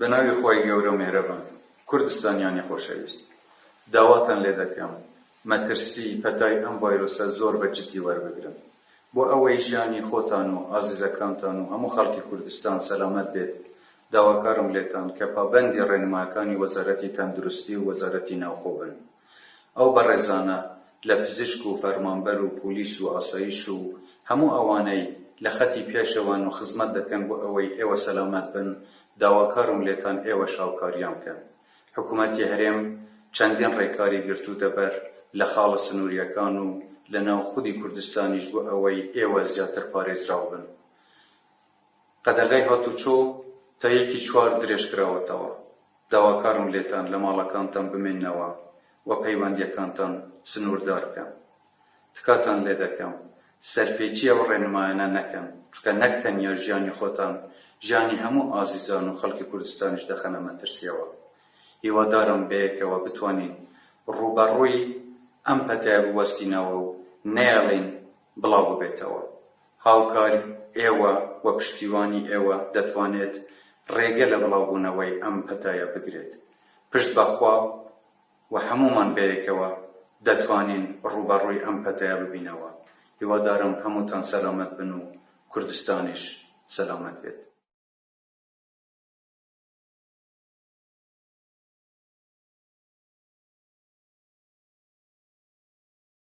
بەناوی خوای گەورە و میهرەبان کوردستانیانی خۆشەویست داواتان لێ دەکەم مەترسی پەتای ئەم ڤایرۆسە زۆر بە جدی وەربگرن بۆ ئەوەی ژیانی خۆتان و ئازیزەکانتان و هەموو خەڵکی کوردستان سەلامەت بێت داواکارم لێتان کە پابەندی ڕێنمایەکانی وەزارەتی تەندروستی و وەزارەتی ناوخۆ بن ئەو بەڕێزانە لە پزیشک و فەرمانبەر و پۆلیس و ئاسایش و هەموو ئەوانەی لە خەتی پێشەوەن و خزمەت دەکەن بۆ ئەوەی ئێوە سەلامەت بن داواکارم لێتان ئێوەش هاوکاریان بکەن. حکومەتی هەرێم چەندین ڕێکاری گرتووتە بەر لە خاڵە سنوورییەکان و لە ناو خودی کوردستانیش بۆ ئەوەی ئێوە زیاتر پارێزراو بن. قەدەغەی هاتوچۆ تا یەکی چوار درێژکراوەتەوە. داواکارم لێتان لە ماڵەکانتان بمێننەوە و پەیوەندییەکانتان سنووردار بکەن. تکاتان لێدەکەم سەرپێچی ئەو ڕێنمایانە نەکەن، چونکە نەک تەنیا ژیانی خۆتان، ژیانی هەموو ئازیزان و خەڵکی کوردستانیش دەخەنە مەترسییەوە. هیوادارم بەیەکەوە بتوانین ڕووبەڕووی ئەم پەتایە بوەستینەوە و نەیەڵین بڵاو ببێتەوە. هاوکاری ئێوە و پشتیوانی ئێوە دەتوانێت ڕێگە لە بڵاوبوونەوەی ئەم پەتایە بگرێت. پشت بە خوا و هەموومان بەیەکەوە دەتوانین ڕووبەڕووی ئەم پەتایە ببینەوە. هیوادارم هەمووتان سەلامەت بن و کوردستانیش سەلامەت بێت.